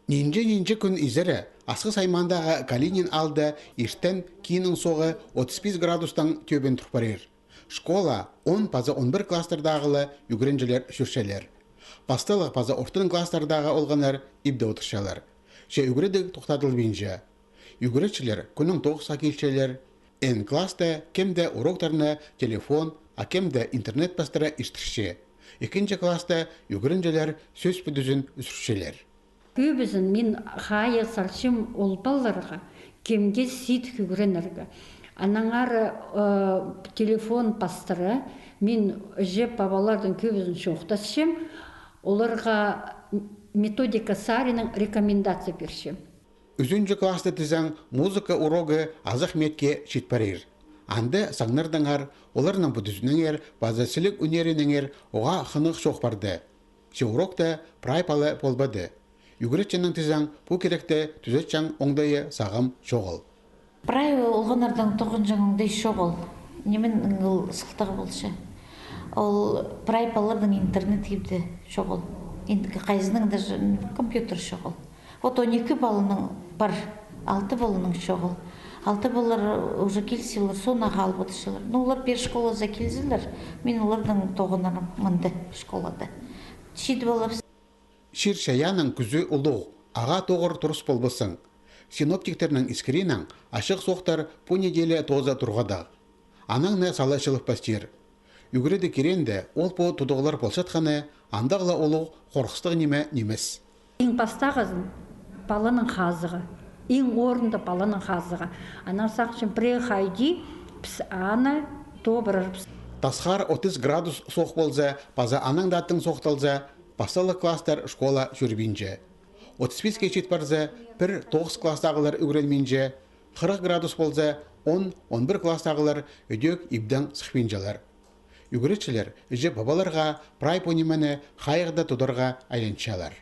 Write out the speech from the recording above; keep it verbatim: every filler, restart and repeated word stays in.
Нинҷе-нинҷе кӱн изере Асхыс аймаандағы Калинин аалда иртен кииннің соғы отыс пис градустаң тӧбін тур парир. Школа он паза он пір класстардағы ла ӱгренҷілер чӧрчелер. Пасталығ паза ортын класстардағы олғаннар ибде одырчалар. Че ӱгредіг тохтадылбинча. Ӱгретчілер кӱннің тоғысха килчелер. Эн класста кем-де уроктарны телефон, а кем-де интернет пастыра иртірче. Ікінҷі класста ӱгренҷілер сӧс пӱдізін ӱзӱрчелер. Кӧбізін мин хайығ салчам ол палаларға, кемге сидік ӱгренерге. Аннаңар, э, телефон пастыра мин іҷе-пабаларның кӧбізін чоохтасчам, оларға методика саринаң рекомендация пирчем. Ӱзінҷі класста тізең музыка урогы азых миетке чит парир. Анда саңнардаңар, оларның пӱдізінеңер паза сіліг ӱннерінеңер оға хынығ чоох парды. Че урокта прай пала полбады. Ӱгретчінің тізең пу киректі тӱзетчең оңдайы сағам чоғыл. Прай олғаннарның тоғынҷаң оңдай чоғыл. Нименің ол сылтағы полча. Ол прай палаларның интернет ибде чоғыл. Ин-, хайзының даже компьютер чоғыл. Вот он ікі паланың пар, алты паланың чоғыл. Алты палалар уже килзе, олар соонаң алып одырчалар. Ну, олар пеер школазар килзелер, мин оларның тоғынарым мында школада. Чидіп алабыс. Чир-чайаанның кӱзі улуғ, ағаа тоғыр турыс полбассың. Синоптиктернің искірінең, ачығ соохтар пу неделя тооза турғадағ. Анаң на сала чылып пастир. Ӱгредіг кирегінде ол пу тудығлар полчатханы андағ ла улуғ хорғыстығ ниме нимес. Иң пастағызын паланың хазығы. Иң орында паланың хазығы. Анаң сағынчам, пірее хайди піс аны тоғынарбыс. Тасхар отыс градус соох полза, паза анаң даа тың соохталза, пасталығ класстар школа чӧрбинче. Отыс писке чит парза, пір тоғыс класстағылар ӱгренминче, хырых градус полза, он, он пір класстағылар ідӧк ибдең сыхпинчалар. Ӱгретчілер іҷе-пабаларға прай пу нимені хайығда тударға айланчалар.